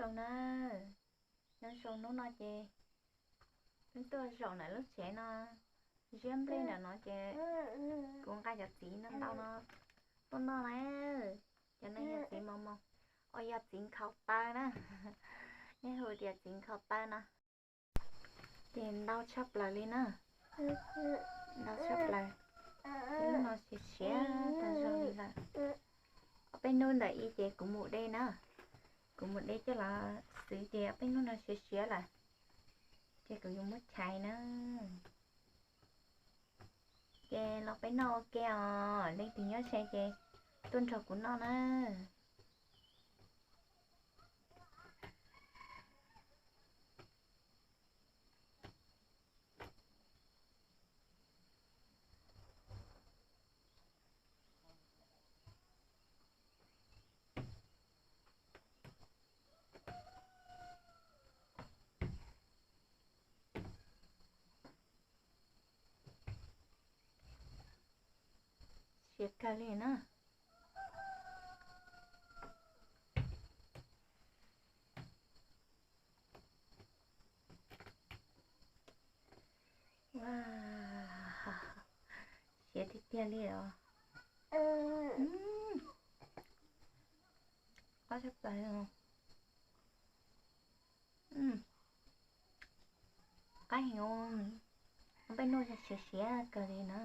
Zoo na, nyob zoo hnub no ces wb tuaj zaum ntawm lub tsev no, ziab nplej ntawm no ces kuv nqa cov txiv no ntau no tuaj noj na. Cov no yog txiv mos mos, uas yog txiv nkhaus taw na, nej hu tias txiv nkhaus taw no. Ces ntau tshaj plaws li na, ntau tshaj plaws. Lub no siav siav tag zog li lawm. Ob peb hnub ntawm ib ces kuv mus de na, kuv mus de coj los xwb ces ob peb hnub no siav siav lawm, ces kuv yuav muab chais na. Ces los peb noj ua ke os, leej twg nyob ze ces tuaj nrog kuv noj na. Siav kawg li na. Siav tiag tiag li os. Qab tshaj plaws. Qab heev, peb nuj siav siav kawg li na.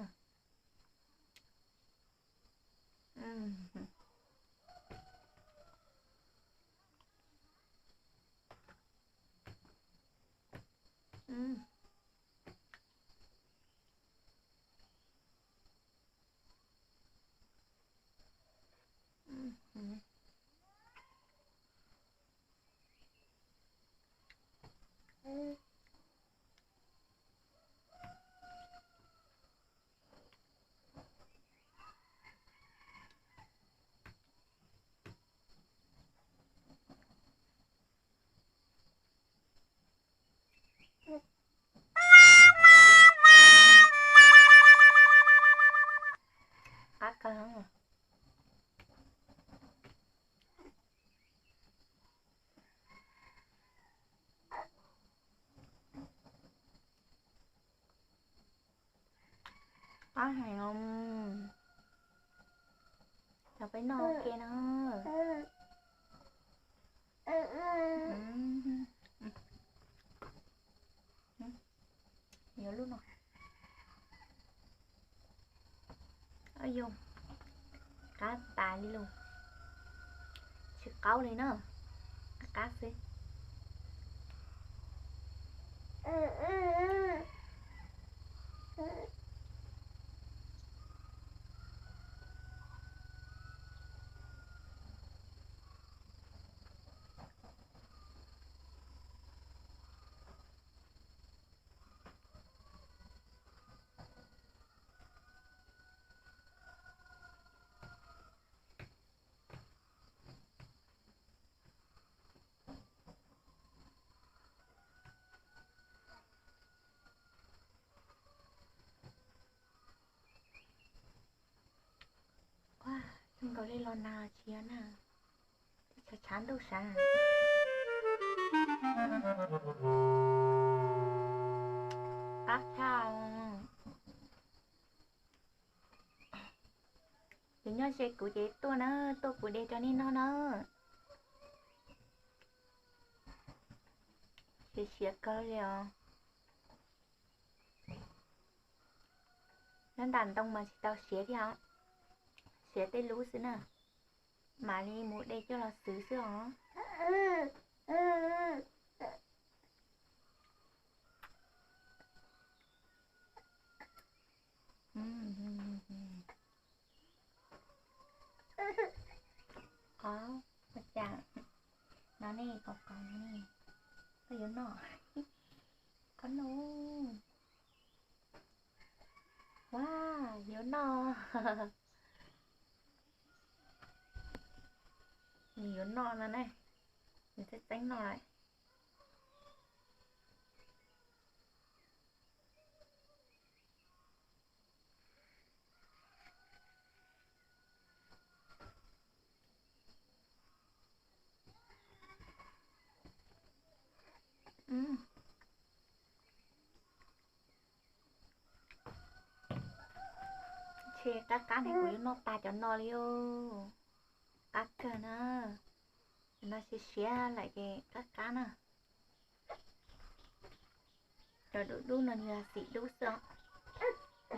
Qab kawg. Qab heev. Cov peb noj ua ke no. Yuav lub no. Yog, qab tas li lawm, tsis qaub li na, qab qab xwb. Ua, zoo nkaus li los nag tsis yog na, twb tshav tshav ntuj sav. Qab tshaj. Ces nyob ze kuv ces tuaj na, tuaj kuv de rau nej noj na. Siav siav kawg li os. Nyob nram ntoo mas tsis tau siav thiab os, siav tej lub xwb na, mam li mus de coj los xwb xwb os. Qab, ua cas no ne, qab qab no ne, koj yuav noj? Qab no. Ua, yuav noj. Nws yuav noj no ne, nws txeeb txeeb noj lawm. Tej qab qab ne kuv yuav noj tas cov no li os. Qab kawg na. Cov no siav siav lawm ces qab qab na. Cov dub dub no yog xim dub xwb os.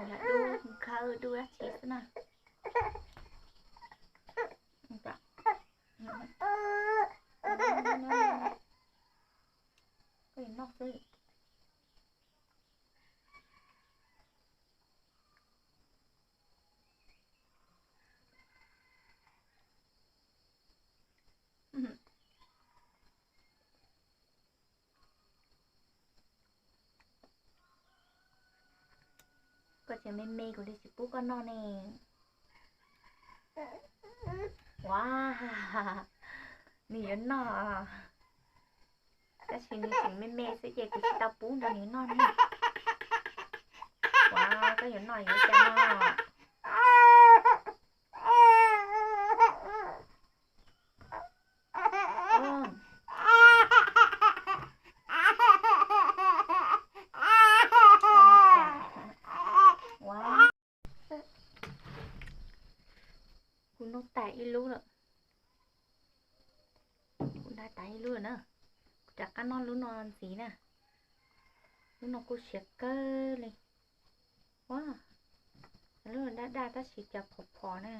Nws yog dub khawb dub dab tsi xwb na. Koj noj xwb. Koj tseem me me kuv li tsis pub koj noj ne. Ua, nws yuav noj, tab sis nws tseem me me xwb ces kuv tsis tau pub nrog nws noj ne. Ua, koj yuav noj yuav cas no. Kuv noj tas ib lub lawm. Kuv noj tas ib lub lawm na. Kuv rov qab noj lub no ntxiv na. Lub no kuj siav kawg li. Ua, lub no daj daj tab sis cas phom phom na.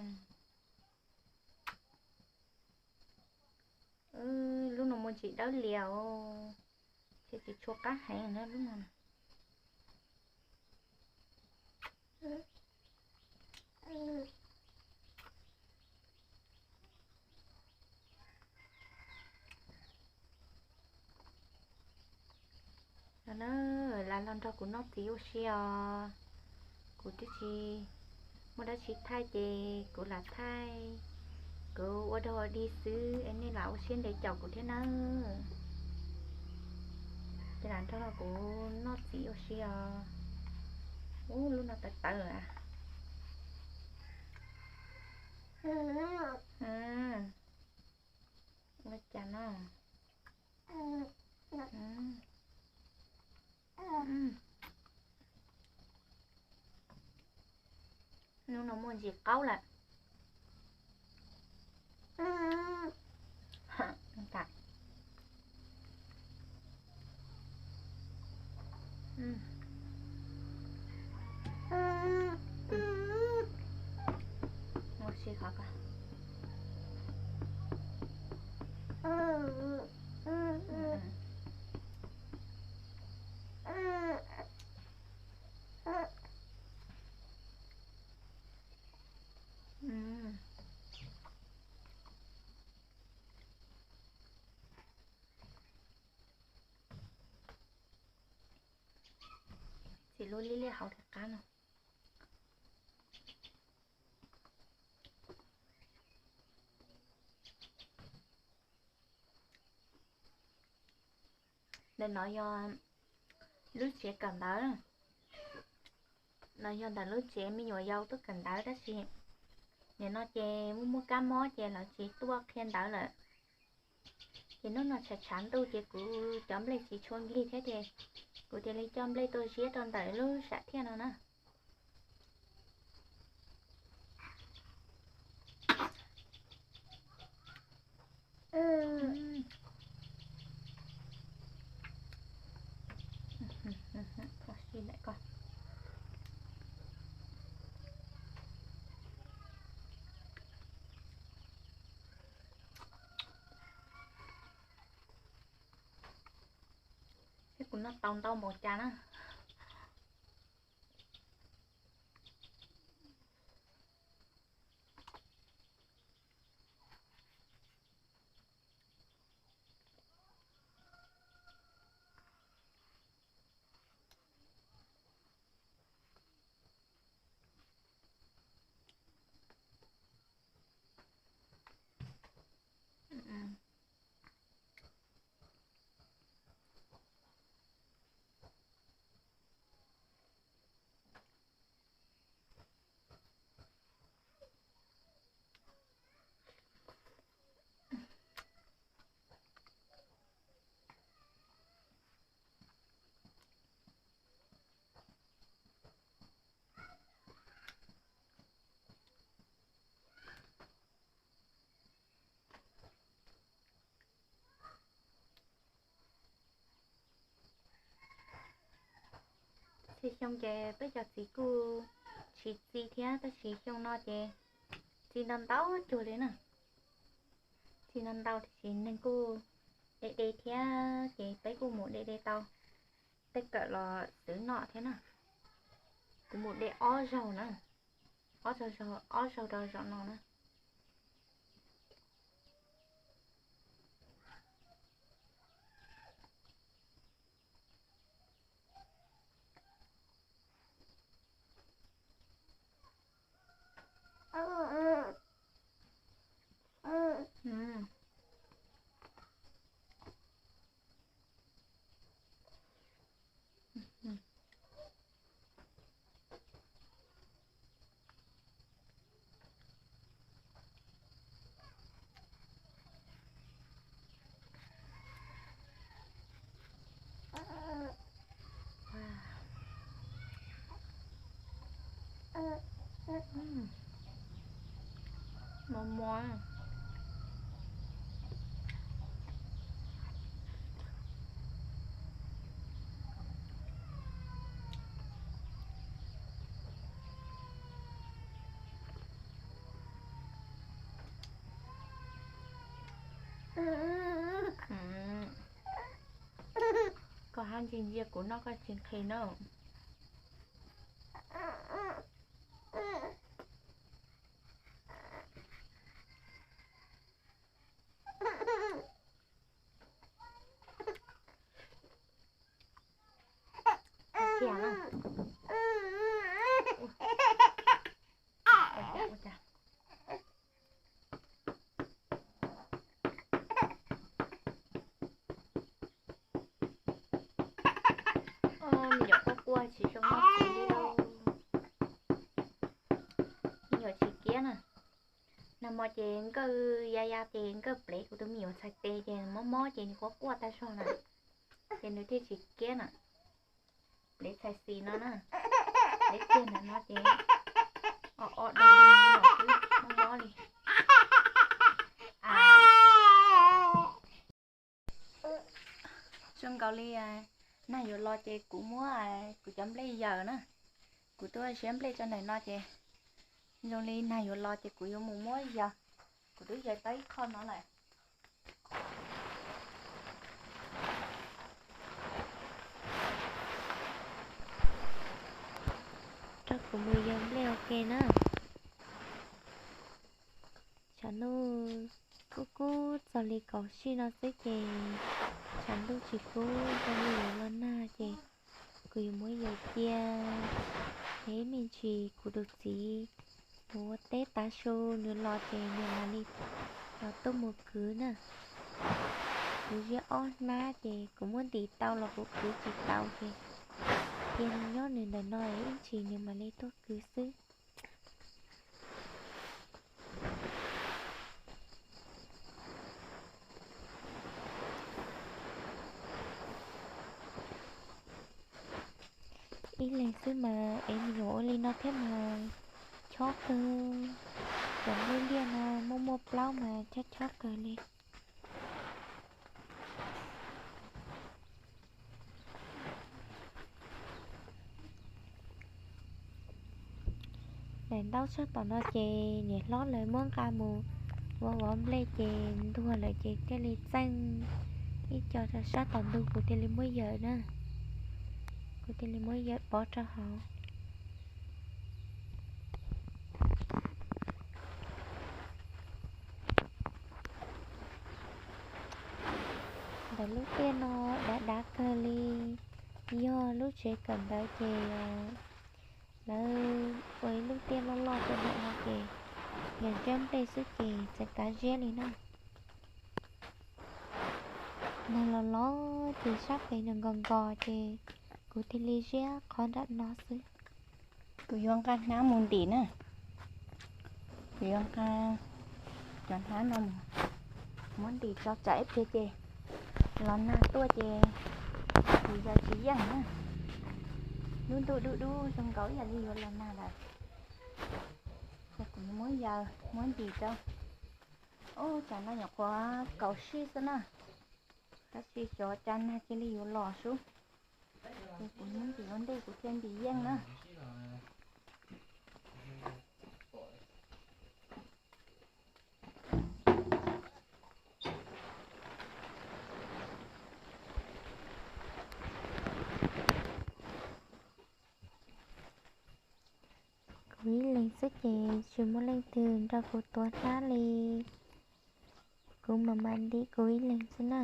Lub no muaj ntsis dawb lias os, ces tsis tshua qab heev na lub no. Los na, los los nrog kuv noj txiv ua si os. Kuv twb tsis muaj dab tsi thaij ces kuv lam thaij kuv ua dog ua dig xwb es nej lam ua siab ntev caum kuv thiab nawb. Ces lam nrog kuv noj txiv ua si os. Ub, lub no tawv tawv. Ua cas no? Hnub no muaj ntsis qaub lawm. Ua si qhov ko. Txiv lub liab liab hauv thiaj qab no. Ntawm no yog lub tsev kawm ntawv. No yog ntawm lub tsev me nyuam yaus tuaj kawm ntawv tab sis nim no ces muaj muaj kab mob ces lawv tsis tuaj qhia ntawv lawm. Ces hnub no tshav tshav ntuj ces kuv cov nplej tsis tshua nkig thiab ces kuv thiaj li coj nplej tuaj ziab rau ntawm lub sam thiaj no na. Thiab kuv noj tau ntau npaum cas na. Xyoo ces peb cov txiv kuj tsis txi thiab, tab sis xyoo no ces txi ntau ntau cuag li na. Txi ntau ntau tiam sis neeg kuj de de thiab, ces peb kuj mus de de tau tej kawm los xwb no thiab na. Kuv mus de ob zaug na, ob zaug, ob zaug rau zaum no na. Mos mos. Koj hab ntsia ntsia kuv noj koj tsis nqhis na. Me nyuam quaj quaj tsis zoo noj txiv li lauj. Me nyuam tsis kiab na. Nag hmo ces Nkawj ya ya ces Nkawj plev kuv tus me nyuam txhais tes ces mob mob ces nws quaj quaj tag zog na. Ces nws thiaj tsis kiab na. Plev txhais xis no na. Plev kiag ntawm no ces o o da li no xwb, mob mob li. Zoo nkaus li nag yuav los ces kuv muab kuv cov nplej yaws na. Kuv twb siab nplej tso ntawm no ces zoo li nag yuav los ces kuv yuav mus muab yaws. Kuv twb yaws tau ib qho no lawm. Rau kuv mus yaws nplej ua ke na. Tshav ntuj kub kub txog li kaum sij no xwb ces tshav ntuj tsis kub zoo li yuav los nag ces kuv yuav muab yaws cia. Ib me ntsis kuv tus txiv mus ua teb tav su nws los ces nws mam li los tuaj mus kwv na. Kuv ziab ob hnab ces kuv muab ntim tau los kuv kwv tsis tau ces cia nws nyob nws ntawm no ib ntsis nws mam li tuaj kwv xwb. Ib leeg xwb mas es me nyuam ua li no thiab mas chob kawg. Cov nplej liaj no muaj muaj plaub mas chob chob kawg li. Daim ntaub sab tom no ces niam hlob lawv muab nqa mus ua vov nplej ces ntuag lawm ces thiaj li txeej ib co rau sab tom ntug kuv thiaj li muab yaws na. Kuv thiaj li muab yaws pov rau hauv. Ntawm lub tiaj no dav dav kawg li. Yog lub tsev kawm ntawv ces lawv ua ib lub tiaj loj loj rau ntawm no ces yog ziab nplej xwb ces txawm kav ziab li na. Nag los los ces sab pem nws nkos nkos ces kuv thiaj li ziab qhov nram no xwb. Kuv yuav nqa hnab mus ntim na. Kuv yuav nqa cov hnab no mus muab ntim tso tsam ib pliag ces los nag tuaj ces kuv yaws tsis yeej na. Lub ntuj dub dub zoo nkaus ib yam li yuav los nag lawm. Ces kuv muab yaws muab ntim rau. Ub, tsam no nyuam qhuav kaum sij xwb na, tab sis xyov cas nag cia li yuav los sub. Ces kuv nyob ntawm ua ntej kuv thiaj ntim yeej na. Kuv ib leeg xwb ces tsis muaj leej twg nrog kuv tuav hnab li. Kuv mam mam ntim kuv ib leeg xwb na.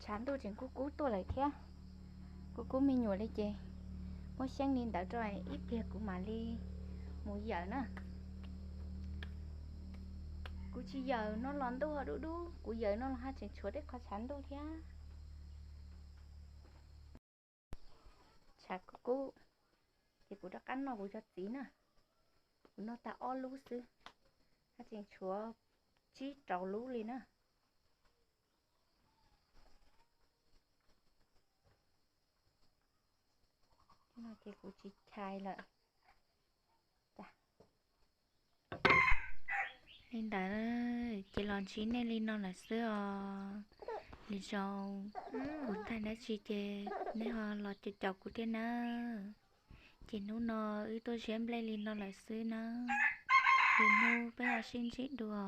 Tshav ntuj tseem kub kub tuaj lawm thiab. Kub kub me nyuam li ces muab xyeeb li ntawd rau ib pliag kuv mam li mus yawm na. Kuv tsis yawm no los ntuj dub dub, kuv yawm no los haj tseem tshuav tej qhov tshav ntuj thiab. Tshav kub kub, ces kuv rov qab noj kuv cov txiv na. Kuv noj tag ob lub xwb, haj tseem tshuav tsib rau lub li na. No ces kuv tsis chais lawm. Li ntawd ces los ntsib nej li no lawm xwb os. Lwm zaus kuv thaij dab tsi ces nej ho los caum caum kuv thiab nawb. Ces hnub no wb tuaj ziab nplej li no lawm xwb nawb. Lwm hnub peb ho sib ntsib dua.